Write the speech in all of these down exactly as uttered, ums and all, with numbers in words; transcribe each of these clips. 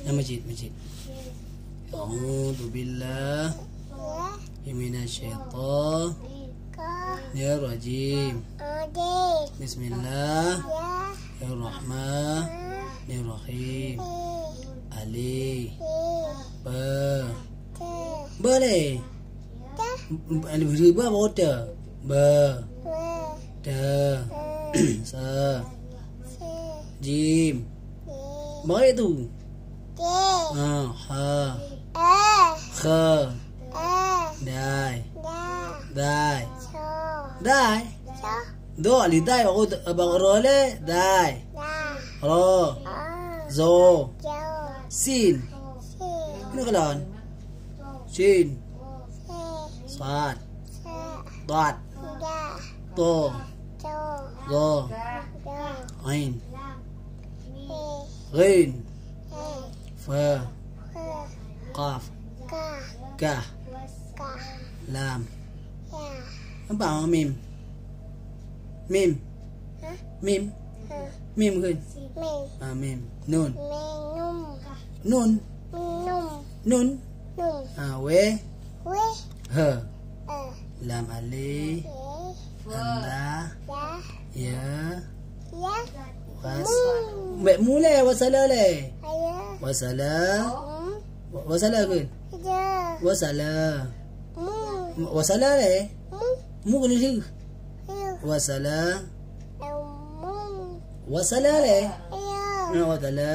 Nyang masjid, masjid. A'udzubillahi minasyaitonirrajim. Bismillahirrahmanirrahim. Alif. Ba. Ba lé. Alif ba, ba, ta. Ba. Ta. Sa. Jim. Baik tu. Ha, ha. Kha. Dai. Dai. Dai. Do, alif dai baru, baru ro lé. Dai. Ro. Zo. Sin. Kena kelan. Sin. Sad. Dad. To. Zo. Ain. Ghin. Fa. Qaf. Kah. Lam. Apa mim? Mim. Mim. Mim kan? Ah, mim. Nun. Nun. Nun. Nun. Ah, we. Ha. Lam alif. Hamzah. Ya. Was. Bèk mu lé, wasala lé. Wasala. Wa-, wasala kan? Wasala. Wasala lé. Mu kena lheuh. Wasala. Wasala lé. Nah, wasala.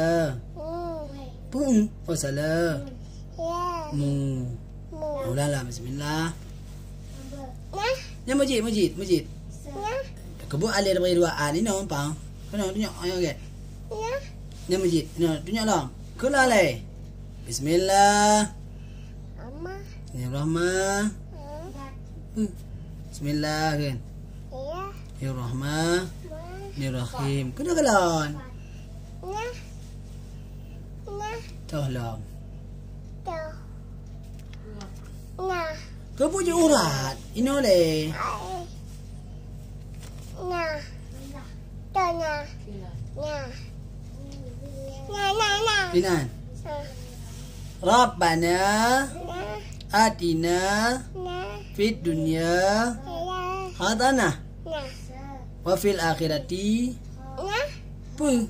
Pun wasala. Mu. Ulang lah, bismillah. Nyan masjid, masjid, masjid. Keubuet alif daripada dua a ni, no, pang. Kena tunjuk, ayo, okey. Nyan masjid, no, tunjuk lah. Keulah lé. Bismillah. Bismillahirrahman. Bismillah kan? Bismillahirrahmanirrahim. Kena kelan. Toh lom. Keubuet urat. Inoe lé. Inan. Rabbana atina fid dunya hasanah wa fil akhirati pu.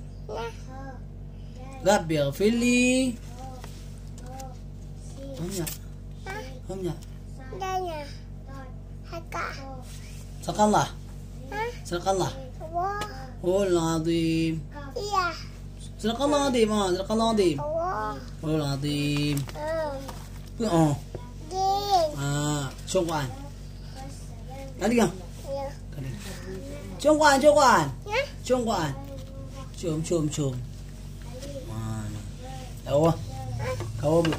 Rabbighfirli. Faham tak? Faham tak? Sadaqallah. Sadaqallah. Wah. Wal azim. Iya. Sadaqallah azim, ha, sadaqallah azim. Wah. Wal azim. Oh. Ah. Cong Quran. Tadi kan? Iya. Tadi. Cong Quran, cong Quran. Ya. Cong Quran. Cong, cong, cong. Mana? Tahu? Kau bu.